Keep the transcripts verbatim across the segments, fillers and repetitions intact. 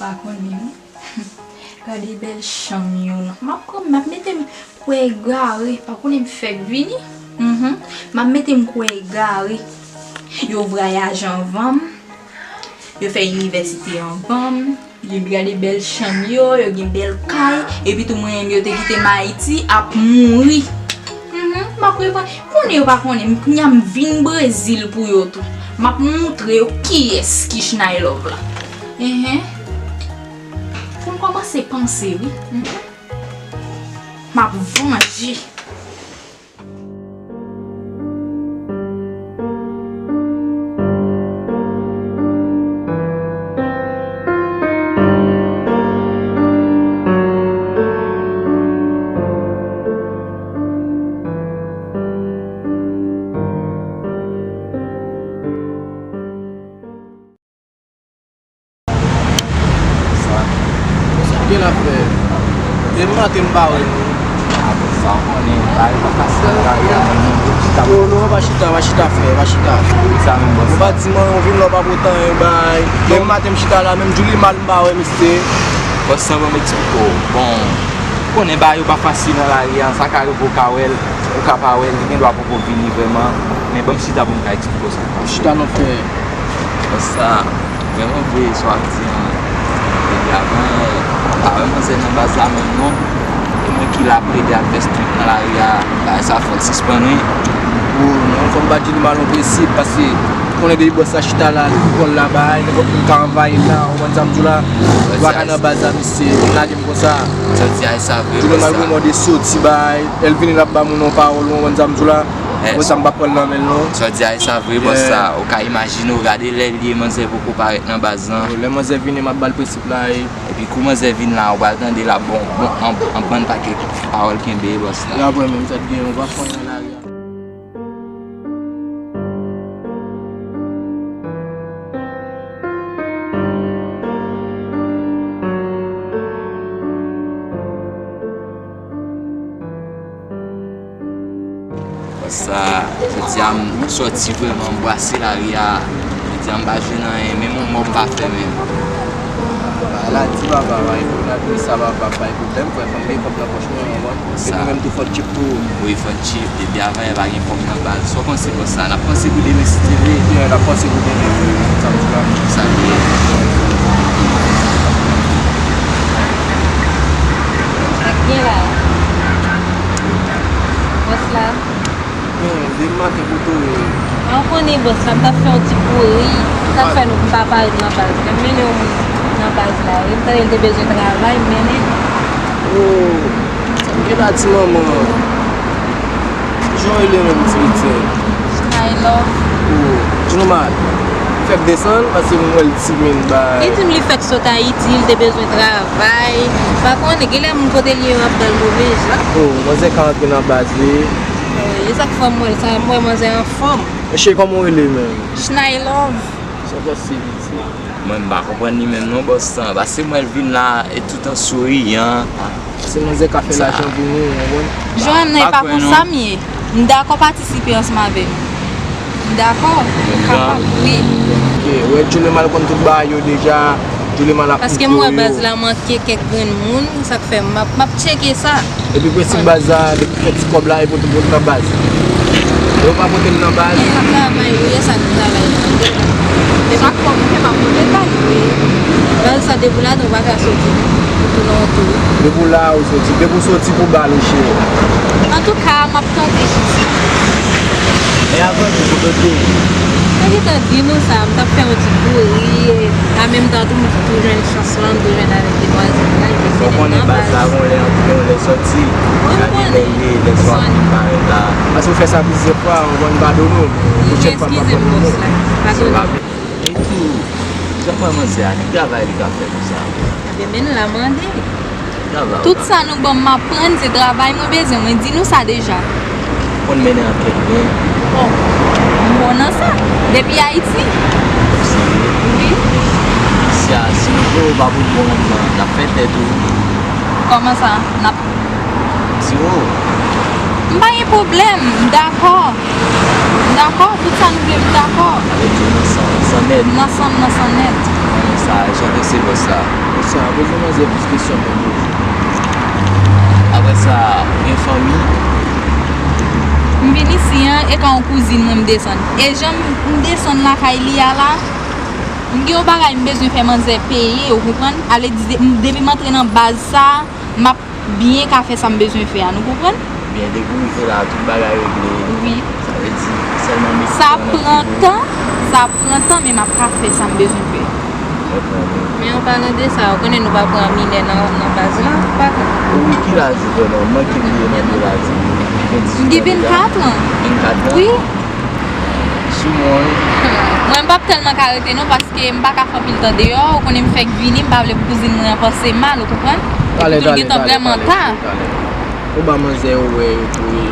Pa konnen, wi. Gade bèl chanm yo, non. M ap pran, m ap mete m kwè egare. Pa konnen m fèk vini. Mhm. M ap mete m kwè egare. Yo vwayaje anvan m. Yo fè inivèsite anvan m. Yo gade bèl chanm yo, yo gen bèl kay. Epi tou mwen menm yo te kite m Ayiti ap mouri. Mhm, m ap reprann. Konnen yo pa konnen m, kounye a m vin Brezil pou yo tou. M ap moutre yo kiyès ki Chnay Love la. Enhen. Pou m kòmanse panse, wi. Mhm. M ap vanje. Sa. Sa gen la frè. Demen maten m pa wè nou. Apre sa, w konnen, bagay pa fasil nan lari a, men nou chita. Non, non, pa chita, pa chita, frè, pa chita. Sa menm, bòs. Ou pa di mwen, ou vin la, ou pa pote anyen bay. Demen maten m chita la, menm Djoulimal m pa wè misye. Bòs, sa ban m eksplike w. Bon, ou konnen bagay yo pa fasil nan lari a, sa ka rive w ka wè l, ou ka pa wè l, li gen dwa poko vini vrèman. Men ban m chita pou m ka eksplike w sa. Chita non, frè. Konsa, vrèman vre, sa w ap di an, depi avan, m pa wè manzè nan baz la menm non. E mwen ki la plede al fè street nan lari a, bagay sa fò l sispann, wi. O, non, fò m pa di li mal yon prensip, paske ou konnen depi bòs la chita la, li pou kò l la bay, nenpòt moun ka anvayi l la, ou konprann sa m di w la, ou pa ka nan baz la, misye, lage m konsa. Sa w di a, e sa vre, bòs la. Ou mande soti bay, lè l vini l ap ba moun yon pawòl, ou konprann sa m di w la. Apre sa, m p ap pran l nan men l non. Sa w di a, e sa vre, bòs la. Ou ka imajine w, gade lè l ye, manzè poko parèt nan baz lan. Lè manzè vini, m ap ba l prensip la, e. Epi kou manzè vin la, ou pral tande l ap bon, bon, an, an bann pakèt pawòl kenbe, bòs la. Apre menm, sa t gen, ou pa fè anyen nan lari a. Sa, jodi a m sòti vrèman, m brase lari a. Jodi a m pa jwenn anyen, menm yon mò m pa fè menm. Bagay la di papa, pa gen pwoblèm, sa papa, pa gen pwoblèm, frè, fò m gen kòb nan pòch mwen, w konprann? E nou menm tou fò n tchip tou. Wi, fò n tchip, depi avan yè pa gen kòb nan baz. Sa w panse bòs la, n ap panse pou demen si Dye vle. Byen, n ap panse pou demen, frè, sa m di la. Sa vle. Sa k gen la? Bòs la. Men, demen maten kote w ye? An konnen bòs la, m t ap fè yon ti kouri. Sa k fè nou m pa parèt nan baz. Men m mennen yon moun nan baz la wi. M tande l te bezwen travay, m mennen. O, sa m gen la ti manman. Kijan w rele menm ti pitit? Skyler. O, Djoulimal. Fè m desann, paske m wè l Simen bay. Li di m li fèk sot Ayiti, li te bezwen travay. Pa konnen, genlè moun kote l ye yo ap ba l move jan. O, manzè ka antre nan baz li. E sa k fè m wè l sa, m wè manzè anfòm. Mesye, kòman w rele menm? Shnay Love. Sa fè se piti. Mwen, m pa konprann li menm non, bòs lan. Paske m wè l vin la, e tout an souriyan. Se manzè ka fè lajan vini, w konprann? Joanne, e pa pou sa m ye. M dakò patisipe ansanm avè nou. M dakò. Ou kapab, wi. Ok, wè, Djoulimal konn tout bagay yo deja. Djoulimal ap montre yo. Paske m wè baz la manke kèk grenn moun, sa k fè m ap, m ap tcheke sa. Epi prensip baz la, depi fè ti kòb la, e pote pote nan baz. Yo pa pote l nan baz. Sa travay, wi, e sa nou travay. E pa kòb, ou fè pa pote bay, wi. Baz sa depi w ladan, ou pa ka soti. Ou tounen yon tou. Depi w la, ou soti. Depi w soti pou bal ou cheri. Antouka, m ap tante jis. E avan tou, pou tante. Mwen gentan di nou sa, m t ap fè yon ti kouri, e an menm tan tou, m tou jwenn chans lan, m tou jwenn avèk de twa zanmi la, epi se nan baz. Ou konnen baz la, gon lè antre, gon lè soti. Wi, m konnen. Gade lè, lè swa vin parèt la. Paske ou fè sa plizyè fwa, ou konn padone w. Pwochèn fwa, m p ap padone w. Eskize m, bòs la. Padone. E tou, jan mwen manzè a, ki travay li ka fè konsa? Ebyen, men n la mande. Travay ou ka fè. Tout sa nou ban m aprann, se travay mwen bezwen. Mwen di nou sa deja. Ou konn mennen ankèt byen? Bon, m bon nan sa. Depi Ayiti. Ou serye? Wi. Isi a, si nou voye w pa pou bon nan, n ap fè tèt ou. Kòman sa? N ap Tiro. M pa gen pwoblèm, m dakò. M dakò, tout sa nou vle, m dakò. Sa vle di w nan san, san nèt. Nan san m, nan san nèt. Nan sa, jan de se bòs la. Sa, poze manzè plis kesyon mwen toujou. Apre sa, ou gen fanmi? M vin isi an, e ka yon kouzin mwen m desann. E jan m, m desann lakay li a la, m gen yon bagay m bezwen fè manzè peye, ou konprann? Ale di, de- m- depi m antre nan baz sa, m ap byen ka fè sa m bezwen fè a, nou konprann? Byen, depi w rive la, tout bagay regle. Wi. Sa vle di, sèlman mete tan nan figi w. Sa pran tan, sa pran tan, men m ap ka fè sa m bezwen fè. Mwen konprann. Men an palan de sa, ou konnen nou pa pran minè nan, nan baz la, pa vre? Wi, ki laj ou vrèman? M manke bliye nan de laj ou. M gen vennkat an. Vennkat an? Wi. Sou mwen. Mwen, m p ap tèlman ka rete non, paske m pa ka fè anpil tan deyò. Ou konnen m fèk vini, m pa vle pou kouzin mwen an panse mal, ou konprann? Epi tou, l gentan vrèman ta. Ou ba manzè yo wè yo tou ye.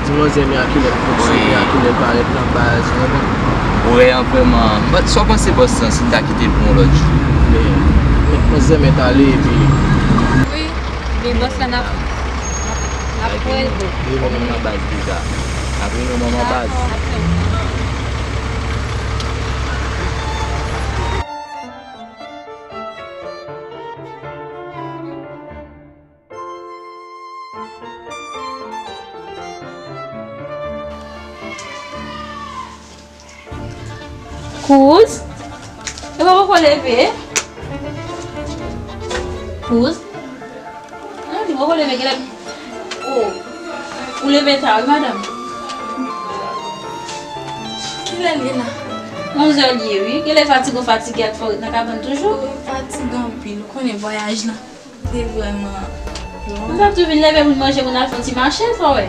Di manzè men a kilè l fonksyone, a kilè l parèt nan baz, ou konprann? Wè an vrèman. But sa w panse bòs lan si l ta kite l pou yon lòt jou? Men, men manzè mèt ale epi. Wi, men bòs la n ap, n ap, n ap wè l tou. Rele manman baz deja. N ap rele manman baz. Dakò. Kouz? Epa poko leve? Kouz? An, li poko leve, genlè. Oh. Ou leve ta, wi, madanm. Kilè l ye la? Onzè l ye, wi. Genlè fatige w fatige ak fè w ret nan kabann toujou. Wi, m fatige anpil. Ou konnen vwayaj lan. Se vrèman long. M t ap tou vin leve pou n manje, pou n al fè yon ti mache, sa w wè?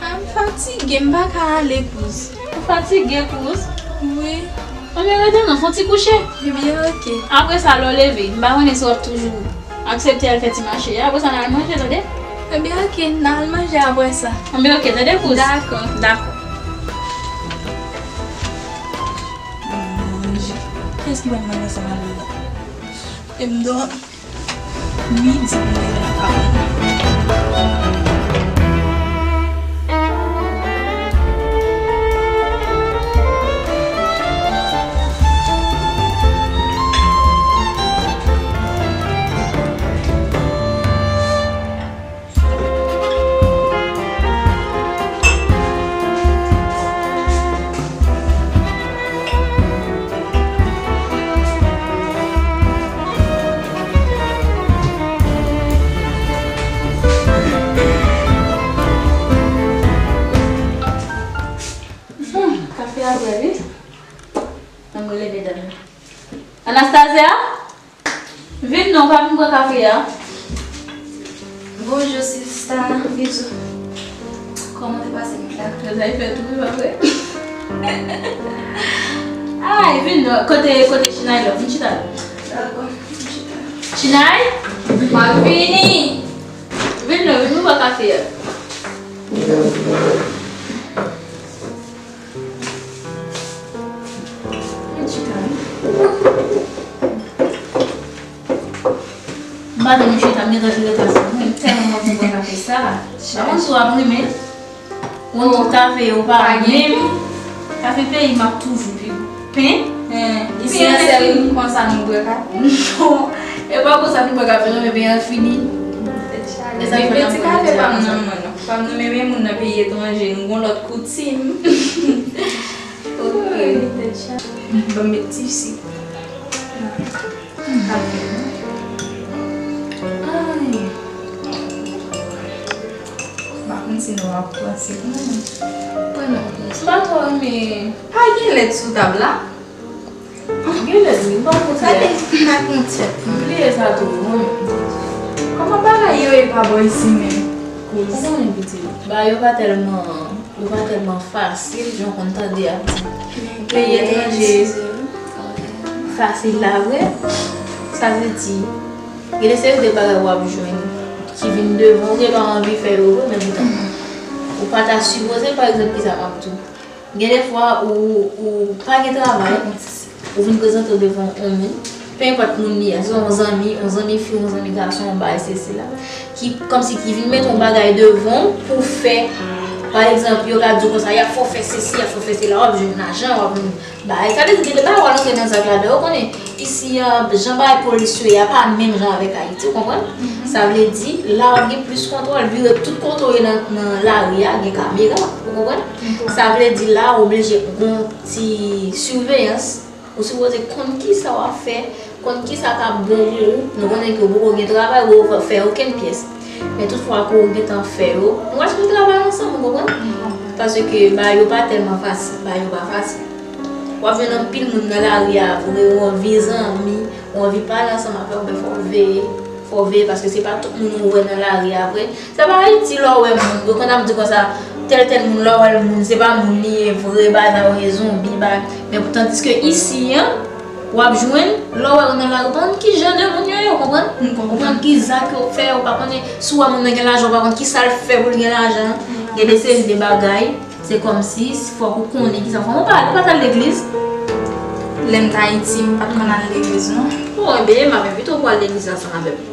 A, m fatige, m pa ka ale, kouz. Ou fatige, kouz? Wi. Anben, rete non, fè yon ti kouche. Ebyen, oke. Apre sa, lè w leve, m pa konnen si w ap toujou aksepte al fè ti mache a. Apre sa, n al manje, tande? Ebyen, oke, n al manje apre sa. Anben, oke, tande, kouz? Dakò. Dakò. Manje. Kiyès ki ban m manje sa m al la? E m dòmi. Midi m leve nan kabann. Hmm, kafe a bwè, wi. Ann rele medam yo. Anastasia? Vin non, pa vin bwè kafe a. Bonjou, sista. Bizou. Kòman te pase nwit la? Yo ta fè tou, wi, pa vre? Ay, vin non. Kote, kote Chinay la? Vin chita la. Dakò, vin chita. Chinay? M ap vini. Vin non, vin nou bwè kafe a. Vin chita, wi. M pa janm chita, m gentan vire tras mwen. M tèlman anvi bwè kafe sa. Chita. Ou konn si w ap renmen. Ou konn tout kafe yo pa menm. Kafe peyi m ap toujou pi bon. Pen? Pen an fini. Isi a sèl konsa nou bwè kafe? Non. E pa konsa nou bwè kafe non, men pen an fini. Tèt chaje. E sa k fè n ap pran ti kafe pa m nan men non. Pa m nan men moun nan peyi etranje, nou gon lòt koutim. Ok. Ban m met ti sik. Ay. M pa konn si nou ap pran sik mwen. Pran non. M pa twò renmen. Pa gen lèt sou tab la? Gen lèt wi, m pa konn si lèt. Gade, m pa konn tèt. M bliye sa tou, wi. Kòman bagay yo ye pa bò isi menm? Ou konnen pitit, bagay yo pa tèlman Yo pa tèlman fasil, jan w konn tande y ap di. Peyi etranje fasil la vre. Sa vle di, gen de seri de bagay w ap jwenn ki vin devan w, ou gen dwa anvi fè yo vre, men poutan, ou pa ta sipoze, pa egzanp, kisa m ap di w. Gen de fwa, ou, ou pa gen travay, ou vin prezante w devan yon moun, pe enpòt moun li ye, se yon zanmi, yon zanmi fi, yon zanmi gason, yon bagay sesi la, ki, kòmsi ki vin mete yon bagay devan w pou fè Pa egzanp, yo ka di w konsa, y ap fè w fè sesi, y ap fè w fè sela, w ap jwenn lajan, w ap jwenn bagay. Sa vle di, gen de bagay w al antre nan zak ladan. Ou konnen, isi a, jan bagay polis yo ye a pa menm jan avèk Ayiti, ou konprann? Sa vle di, la w ap gen plis kontwòl, vire tout kote w ye nan, nan lari a, gen kamera, ou konprann? Sa vle di, la w oblije gon ti siveyans. Ou sipoze konn kisa w ap fè, konn kisa k ap bon pou ou. Nou konnen ke ou poko gen travay, ou poko fè okenn pyès. Men tout fwa ke ou gentan fè yo, nou pral chèche travay ansanm, ou konprann? Paske bagay yo pa tèlman fasil, bagay yo pa fasil. W ap jwenn anpil moun nan lari a vre, ou anvi zanmi, ou anvi pale ansanm avè w, men fò w veye. Fò w veye, paske se pa tout moun ou wè nan lari a vre. Se pa Ayiti lè w wè moun. Yo konn ap di konsa, tèl tèl moun, lè w wè l moun, se pa moun li ye vre, bagay sa yo se zonbi, bagay. Men tandiske isi an, w ap jwenn, lè w wè yo nan lari, ou pa konn ki jan de moun yo ye, ou konprann? Ou pa konn ki zak yo fè, ou pa konnen si w wè moun nan gen lajan, ou pa konn kisa l fè pou l gen lajan. Gen de seri de bagay. Se kòmsi fòk ou konnen kisa fè. Ou pa, ou pa t al legliz? Lè m t Ayiti, m pa t konn al legliz, non. Bon, enben, m ap envite w pou al legliz ansanm avè m.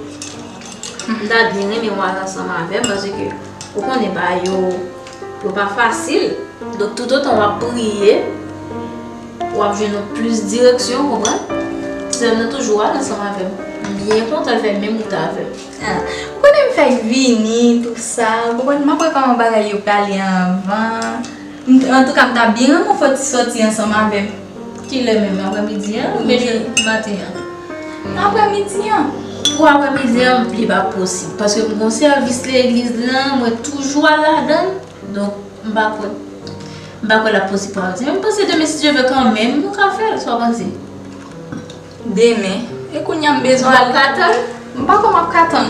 M ta byen renmen w al ansanm avè m, paske ou konnen bagay yo, yo pa fasil. Donk, toutotan w ap priye, w ap jwenn yon plis direksyon, ou konprann? Sè m nan toujou al ansanm avè m. M byen kontan l fè menm wout avè m. Ah, ou konnen m fèk vini, tou sa, ou konprann, m ap wè kòman bagay yo prale anvan. M, antouka, m ta byen renmen w fè ti sòti ansanm avè m. Kilè menm, aprèmidi an oubyen maten an? Aprèmidi an. Pou aprèmidi an, li pa posib, paske m gon sèvis legliz lan, mwen toujou al ladan l. Donk, m pa kwè. M pa kwè l ap posib pou aprèmidi. Men m panse demen, si Dye vle, kanmenm, nou ka fè l, sa w panse? Demen. E kounye a m bezwen al. Ou ap ka tann? M pa kwè m ap ka tann.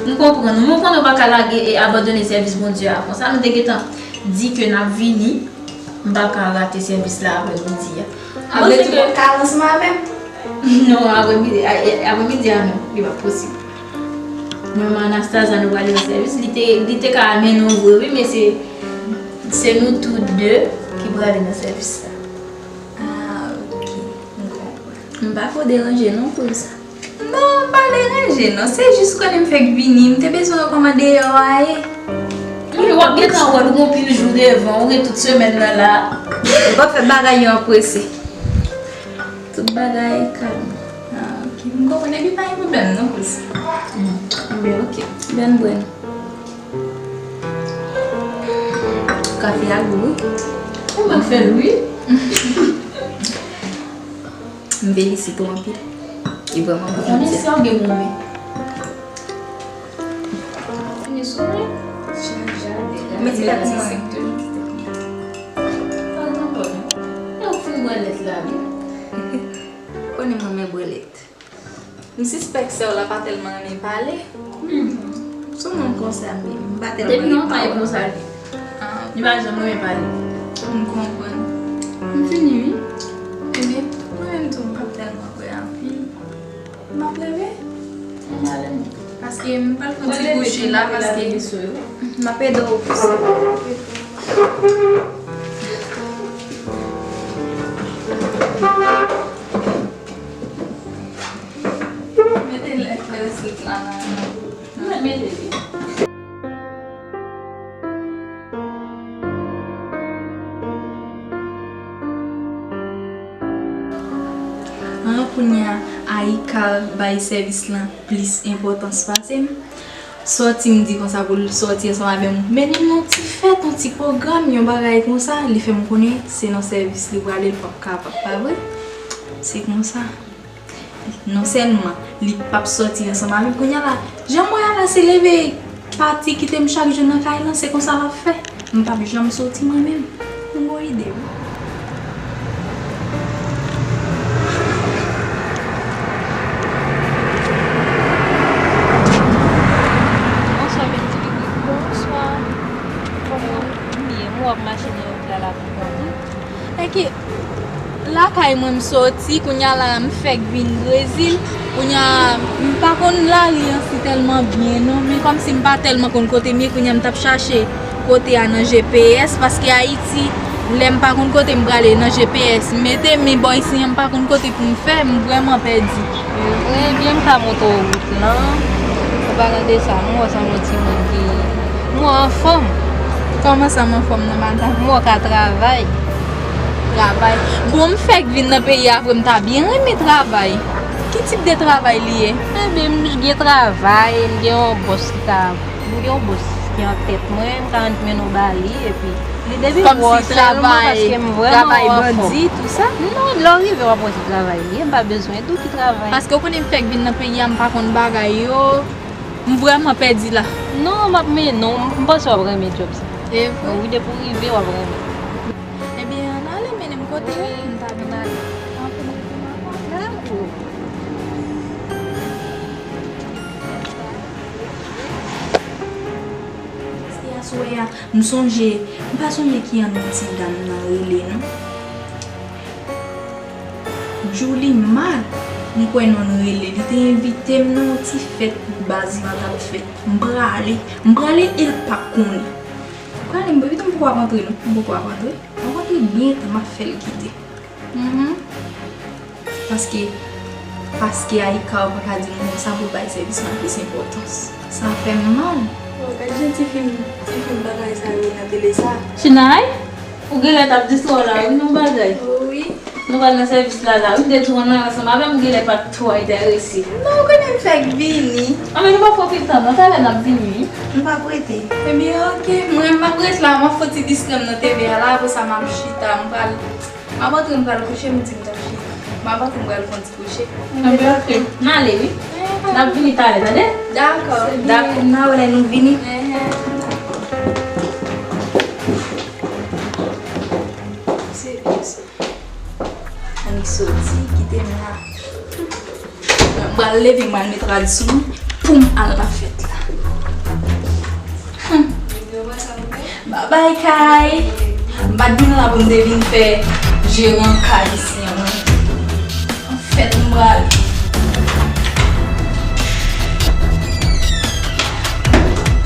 M konprann ou, men w konnen w pa ka lage e abandone sèvis Bondye a konsa. Nou te gentan di ke n ap vini. M pa ka rate sèvis la aprèmidi a. Apre tou, w ka al ansanm avè m? Non, aprèmidi, a, e, aprèmidi a non, li pa posib. Mwen, mwen, Anastasia, nou prale nan sèvis. Li te, li te ka al mennen w vre, wi, men se, se nou tou de ki prale nan sèvis la. Ah, ok. M konprann. M pa ko deranje non pou sa. Non, m pa deranje non. Se jis konnen m fèk vini. M te bezwen wè kòman deyò a ye. Wi, w ap gentan wè l, ou gon pil jou devan, ou gen tout semèn nan la. Ou pa fè bagay yo anprese. Tout bagay kalm. Ah, ok. M konprann. Epi pa gen pwoblèm non pou sa. Hmm. Ebyen, ok. Bèn bwè. Kafe a gou, wi. Ou mèt fè l, wi. M felisite w anpil. Li vrèman bon. Konnen sa w gen bon men. Fini sou mwen. Mete tèt mwen. E w fin bwè lèt la, wi. Konnen mwen renmen bwè lèt. M sispèk sè w la pa tèlman renmen pale. Hmm. Sou moun konsa, m, m pa tèlman renmen pale. Depi nan kay konsa li. Ah. Li pa janm renmen pale. M konprann. M fini, wi. Ebyen, mwen menm tou, m p ap tèlman kwè anpil. M ap leve. M ale. Paske m pral pran ti kouche la, paske m ap ede w pouse. Mete lè, lè sit la nan, nan. Mwen mete li. An, kounye a, Aika bay sèvis lan plis enpòtans pase m. Sòti, m di konsa pou l sòti ansanm avè m. Mennen m nan ti fèt, yon ti pwogram, yon bagay konsa, li fè m konnen se nan sèvis li prale, li p ap kapab, pa vre? Se konsa. Non sèlman li p ap sòti ansanm avè m, kounye a la, jan m wè a la, se leve pati kite m chak jou nan kay lan, se konsa l ap fè. M p ap janm sòti mwen menm. M gon ide, wi. Bonswa, Benedicte. Bonswa. Kòman w ye? M wè w ap mache nan wout la, la pou kont ou. Èske lakay mwen m sòti, kounye a la m fèk vin Brezil, kounye a m pa konn lari an si tèlman byen non, men kòmsi m pa tèlman konn kote m ye, kounye a m t ap chache kote a nan G P S, paske Ayiti, lè m pa konn kote m prale nan G P S, m mete men bò isi an, m pa konn kote pou m fè, m vrèman pèdi. Ebyen, m ka montre w wout lan. An paran de sa, m wè w sanble yon timoun ki, m wè w anfòm. Kòman sa m anfòm nan, madanm? Mwen ka travay. Travay. Bon, m fèk vin nan peyi a vre, m ta byen renmen travay. Ki tip de travay li ye? Ebyen, m gen travay, m gen yon bòs ki ka, m gen yon bòs ki an tèt mwen, m ka rann mennen w ba li, epi li depi wè w sa bon paske m vrèman anfòm. Kòmsi travay, travay bandi, tou sa? Non, lè w rive w ap wè se travay li ye, m pa bezwen di w ki travay. Paske w konnen m fèk vin nan peyi a, m pa konn bagay yo. M vrèman pèdi la. Non, m ap mennen w. M panse w ap renmen djòb sa. E vre? Wi, depi w rive, w ap renmen. Ebyen, ann ale mennen m kote w. M ta vin ale. Dakò. Se aswè a, m sonje, m pa sonje ki yonn ti dam nan rele non. Djoulimar, m kwè non l rele, li te envite m nan yon ti fèt baz lan t ap fè. M prale, m prale e l pa konnen. M prale, m pito m poko ap antre non, m poko ap antre. M ap antre byen tan, m ap fè l kite. Mhm. Paske, paske Aïka ou pa ka di moun sa pou bay sèvis lan plis enpòtans. Sa fè m mal. Oh, gad jan ti fim, ti fim bagay sa yo nan tele sa. Chinay? Ou genlè t ap distrè w la, wi, nan bagay. Wi. Nou pral nan sèvis la, la, wi, m te tou ann ansanm avè m, m genlè pa t twò enterese. Non, ou konnen m fèk vini. Anben, nou pa pran pil tan, non, talè n ap vini, wi. M p ap rete. Ebyen, oke, mwen, m ap rete la, m ap fè ti distrè m nan T V a la, apre sa, m ap chita, m pral, m ap antre, m pral kouche, m di m t ap chita. M ap antre, m pral fè yon ti kouche. Anben, oke, n ale, wi. N ap vini talè, tande? Dakò. Dakò, n a wè lè nou vini. Se byen sa. Annik soti, kite m la. Mwen pral leve, mwen al met rad sou mwen pou m al nan fèt la. Hmm. Babay kay. M pa t vin la pou m te vin fè jeran kay isi an, non. An fèt, m pral.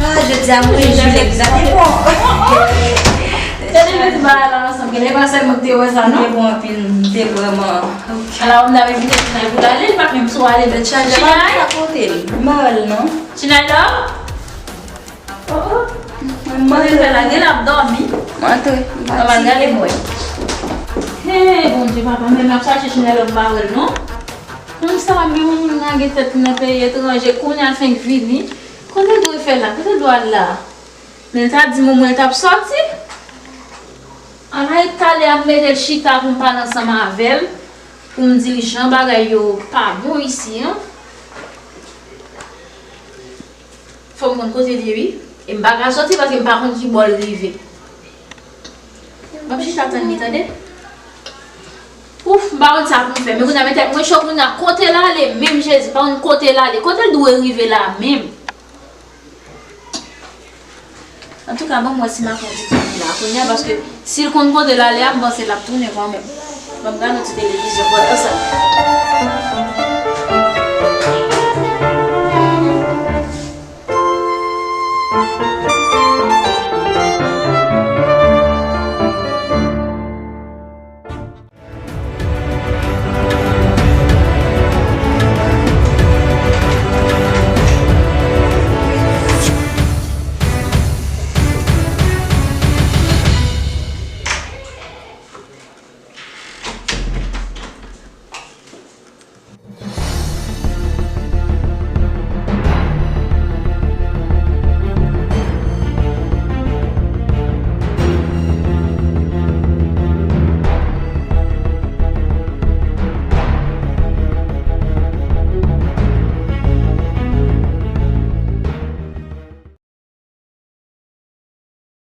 Ah, jodi a, mwen jwi lèk sa te bon. Tande, nou te ba la ansanm, genlè pa sèl mwen ki te wè sa, non? Te bon anpil, m te vrèman. Ala, w ap vin Chinay pou l ale, li pa t menm sou ale. Chinay? Chinay? Pa kote l. M pa wè l, non. Chinay la? Oh, oh. Mwen, mwen, mwen fè la, gen l ap dòmi. Mwen antre. Mwen pa gade mwen. Hey, Bondye, papa, men m ap chache Chinay la, m pa wè l, non. Konn sa, m ap gen yon moun lage tèt li nan peyi etranje, kounye a l fenk vini. Kote l dwe fè la? Kote l dwe al la? Men l ta di m omwen l t ap sòti. Ann al talè ap mete l chita pou m pale ansanm avè l, pou m di l jan bagay yo pa bon isi an. Fò m konn kote l ye, wi. E m pa ka sòti paske m pa konn ki bò l rive. M ap chita tann li, tande. Ouf, m pa konn sa pou m fè. Men kounye a, men tèt mwen cho kounye a. Kote l ale, menm Jezi, m pa konn kote l ale. Kote l dwe rive la menm? Antouka, ban m wè si m ap fè yon ti tann la kounye a, paske si l konn kote l ale a, m panse l ap tounen kanmenm. Ban m gade yon ti televizyon pandan sa.